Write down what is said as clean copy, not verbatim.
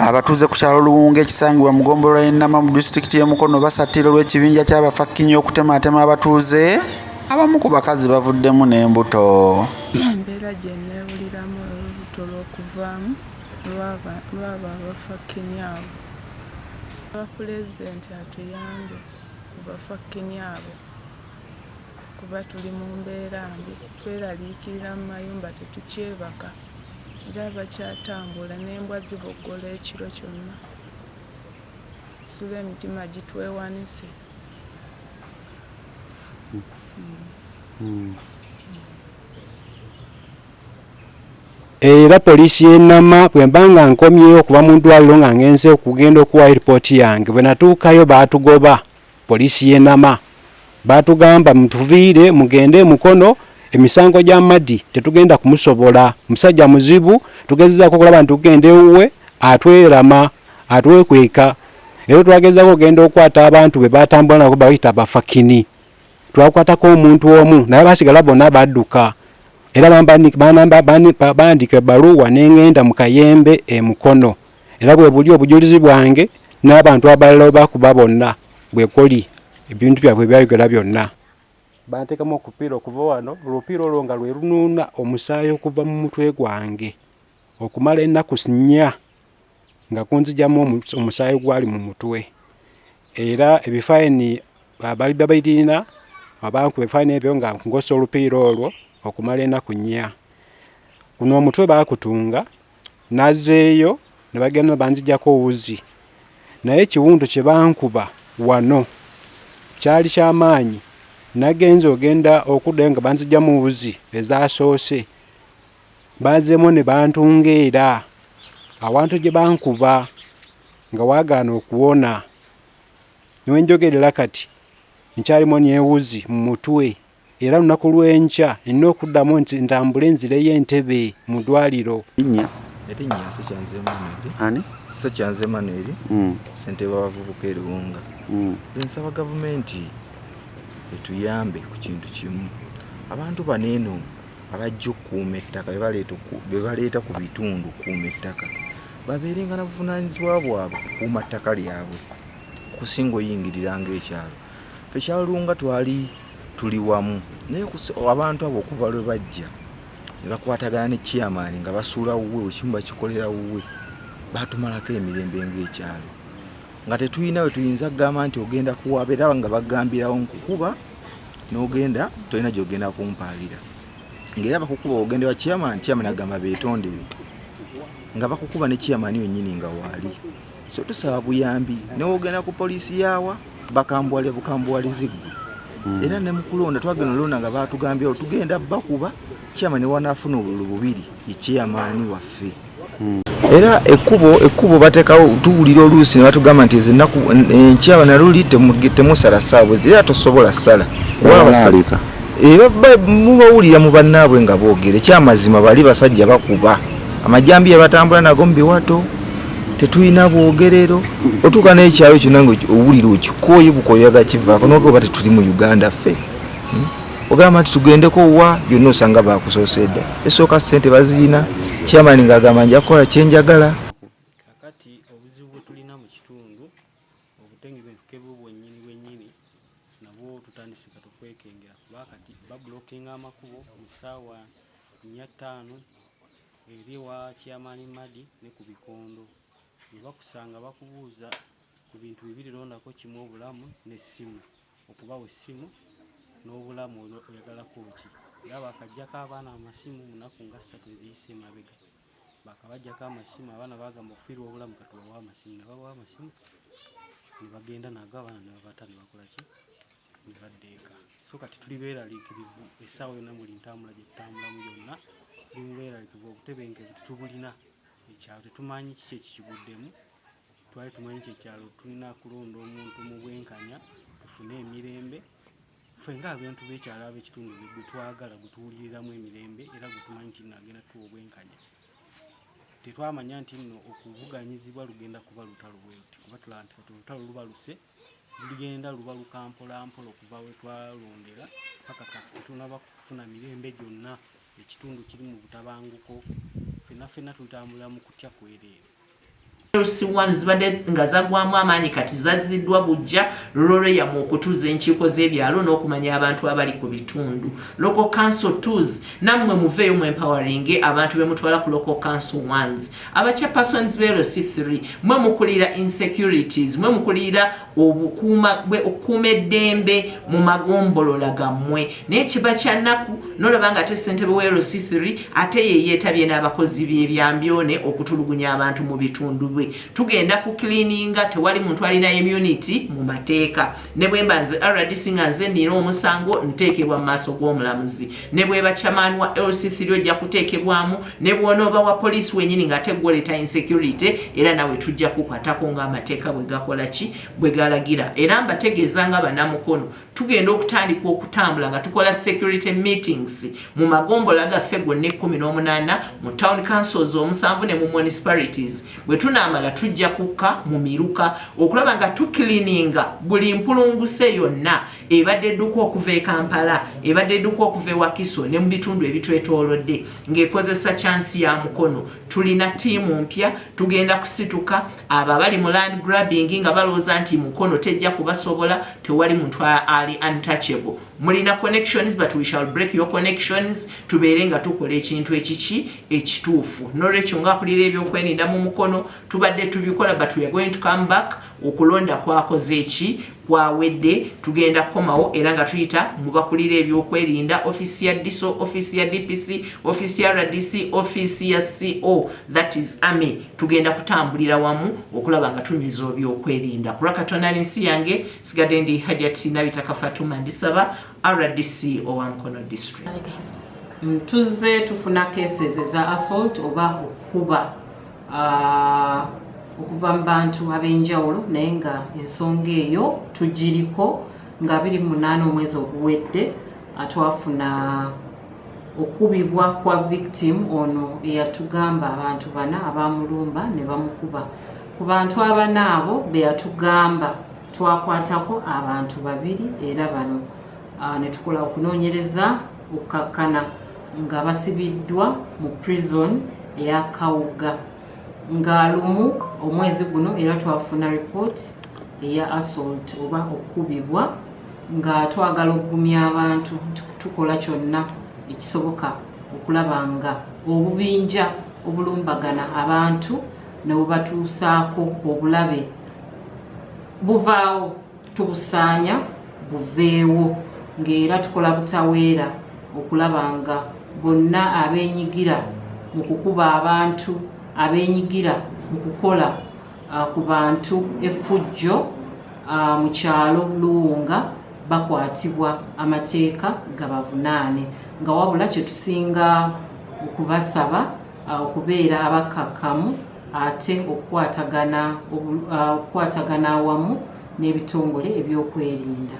Abatuuze ku kyalo Luwunga ekisangibwa mu ggombolola y'e Nama mu disitulikiti y'e Mukono basattira olw'ekibinja ky'abafakkinyi okutemaatema abatuuze. Abamu ku bakazi bavuddemu n'embuto. Embeera gye nneewuliramu olubuto lw'okuvaamu lw'abo abafakkinyi abo. Nsaba Pulezidenti atuyambe ku bafakkinyi abo kuba tuli mu mbeera mbi, tweraliikirira mu mayumba tetukyebaka. Era bakyatambula n'embwa ziboggola ekiro kyonna. Tusula emitima gitwewanise. Era poliisi y'e Nama bwe mba nga nkomyewo okuva mu ddwaaliro nga ngenze okugenda okuwaayo lipooti yange bwe natuukayo baatugoba. Poliisi y'e Nama baatugamba mutuviire mugende e Mukono emisango gya Madi tetugenda kumusobola, musajja muzibu tugezezaako okulaba nti tugenda ewuwe atwerama atwekweka era twagezaako okugenda okukwata abantu be batambula nabo bayita abafakini twakwatako omuntu omu naye abasigala bonna badduka era bandika ebbaluwa ne ngenda mu Kayembe e Mukono. Era bwe buli obujulizi bwange n'abantu abalala bwe bakuba bonna bwe kuli ebintu byabwe byayogera byonna. Banteekamu okupiira okuva wano, olupiira olwo nga lwe lunuuna omusaayi okuva mu mutwe gwange okumala ennaku nnya nga kunzijamu omusaayi ogwali mu mutwe. Era ebifaananyi bali babirina, bankuba ebifaananyi ebyo nga ngosa olupiira olwo okumala ennaku nnya. Guno omutwe baakutunga Nazeeyo ne bagenda banzigyako wuzi naye ekiwundu kye bankuba wano kyali kya maanyi. Nagenze ogenda okuddayo nga banzigyamu wuzi ezaasoose, bazzeemu ne bantunga era awantu gye bankuba nga waagaana okuwona. Ne we njogerera kati nkyalimu n'ewuzi mu mutwe. Era olunaku lw'enkya nina okuddamu nti ntambule nzireyo Entebbe mu ddwaliro. Linnya? Erinnya Ssekyanzi Emmanuel. Ani? Ssekyanzi Emmanuel, ssentebe w'abavubuka e Luwunga. Nze nsaba gavumenti etuyambe ku kintu kimu. Abantu bano eno abajja okukuuma ettaka be baleeta ku bitundu okukuuma ettaka babeerenga na buvunaanyizibwa bwabwe kukuuma ttaka lyabwe okusinga oyingirira ng'ekyalo. Ffe ekyalo Luwunga twali tuli wamu naye abantu abo okuva lwe bajja ne bakwatagana ne chairman nga basuula wuwe buli kimu bakikolera wuwe batumalako emirembe ng'ekyalo nga tetulina we tuyinza kugamba nti ogenda kuwaba era nga bagambirawo nkukuba n'ogenda tolina gy'ogenda kumpaabira ng'era bakukuba ogenda wa chairman chairman agamba beetondere nga bakukuba ne chairman wennyini nga waali so tusaba buyambi newogenda ku poliisi yaawa bakambuwalira bukambuwalizi ggwe era ne mukulonda twagenda olonda nga batugambyewo tugenda bakuba kyama ne wanaafuna obululu bubiri ye chairman waffe era ekkubo ekkubo batekawo tuwulira oluusi ne batugamba nti ezo ennaku enkya naluli temusala ssaawa bwezi era tosobola ssala Balaalika. Mubawulira mu bannaabwe nga boogera ekyamazima bali basajja bakuba amajambiya batambula nago mu biwato tetulina bwogerero otuuka n'ekyalo kyonna nga owulira okikooye bukoyaga kivaako noga oba tetuli mu Uganda ffe. Ogamba nti tugendeko wa yonna osanga bakusoose dda esooka ssente bazirina chairman ng'agamba nja kukola kye njagala. Kakati obuzibu bwe tulina mu kitundu obutengekevu bwennyini bwennyini nabwo tutandise kati okwekengera kuba kati babulokinga amakubo mu ssaawa nnya ttaano eri ewa Chairman Madi ne ku bikondo ne bakusanga bakubuuza ku bintu bibiri londako kimu obulamu n'essimu okubawa essimu n'obulamu oyagalako ki era bakaggyako abaana amasimu mu nnaku nga ssatu eziyise emabega bakabaggyako amasimu abaana bagamba okufiirwa obulamu katubawe amasimu ne babawa amasimu ne bagenda nago abaana ne babata ne bakola ki ne badda eka so kati tuli beeraliikirivu essaawa yonna buli ntambula gye tutambulamu yonna tuli mu bweraliikirivu obutebenkevu tetubulina ekyalo tetumanyi kiki ekikiguddemu twali tumanyi nti ekyalo tulina kulonda omuntu mu bwenkanya tufune emirembe ffe ng'abantu b'ekyalo ab'ekitundu gwe twagala gwe tuwuliriramu emirembe era gwe tumanyi nti nno agenda tuwa obwenkanya tetwamanya nti nno okuvuganyizibwa lugenda kuba lutalo bwe luti kuba tulaba nti kati olutalo lubaluse lugenda lubaluka mpolampola okuva we twalondera paka kati tetunaba kufuna mirembe gyonna ekitundu kiri mu butabanguko fenna fenna tutambulira mu kutya kwereere. LC1 zibadde nga zaggwamu amaanyi kati zazziddwa buggya role yammwe okutuuza enkiiko z'ebyalo n'okumanya abantu abali ku bitundu. Local council twos nammwe muveeyo mu empoweringe abantu be mutwala ku local council ones. Aba chairpersons be LC3 mwe mukulira insecurities, mwe mukulira okukuuma eddembe mu magombolola gammwe. Naye kiba kya nnaku n'olaba nga ate ssentebe wa LC3 ate ye yeetabye n'abakozi b'ebyambyone okutulugunya abantu mu bitundu bwe. Tugenda ku cleaninga, tewali muntu alina immunity mu mateeka. Ne bwe mba nze RDC nga nze nnina omusango nteekebwa mu maaso g'omulamuzi. Ne bweba chairman wa LC3 ojja kuteekebwamu, ne bw'onooba wa poliisi wennyini ng'ate ggwe oleeta insecurity era nawe tujja kukwatako ng'amateeka bwe gakola ki bwe galagira. Era mbategeeza nga bannamukono tugenda okutandika okutambula nga tukola security meetings mu magombolola gaffe gonna 18 mu town councils 7 ne mu municipalities. Bwe tunaamala tujja kukka mu miruka okulaba nga tukilininga buli mpulunguse yonna ebadde edduka okuva e Kampala, ebadde edduka okuva e Wakiso ne mu bitundu ebitwetoolodde ng'ekozesa kyansi ya Mukono. Tulina ttiimu mpya, tugenda kusituka. Abo abali mu land grabbing nga balowooza nti Mukono tejja kubasobola, tewali muntu ali untouchable. Mulina connections but we shall break your connections, tubeere nga tukola ekintu ekiki ekituufu. Nolwekyo ng'akulira ebyokwerinda mu Mukono tubadde tubikola but we are going to come back. Okulonda kwakoze eki kwawedde, tugenda kukomawo era nga tuyita mu bakulira ebyokwerinda, ofiisi ya DISO, ofiisi ya DPC, ofiisi ya RDC, ofiisi ya CO, that is army. Tugenda kutambulira wamu okulaba nga tunyweza ebyokwerinda. Ku lwa Katonda n'ensi yange, sigadde ndi Hajati Nabitaka Fatuma Ndisaba, RDC owa Mukono District. Tuzze tufuna cases eza assault oba okukuba okuva mu bantu ab'enjawulo, naye nga ensonga eyo tugiriko. Nga 28 omwezi oguwedde twafuna okubibwa kwa victim ono eyatugamba abantu bana abamulumba ne bamukuba. Ku bantu abana abo be yatugamba twakwatako abantu babiri, era bano ne tukola okunoonyereza okukakkana nga basibiddwa mu prison eya Kawuga. Nga 1 omwezi guno era twafuna report eya assault oba okubibwa, nga twagala okugumya abantu nti tukola kyonna ekisoboka okulaba nga obubinja obulumbagana abantu ne bubatuusaako obulabe buvaawo, tubusaanya buveewo, ng'era tukola butaweera okulaba nga bonna abeenyigira mu kukuba abantu, abeenyigira mu kukola ku bantu effujjo mu kyalo Luwunga bakwatibwa, amateeka gabavunaane. Nga wabula kye tusinga okubasaba okubeera abakkakkamu ate okukwatagana awamu n'ebitongole ebyokwerinda.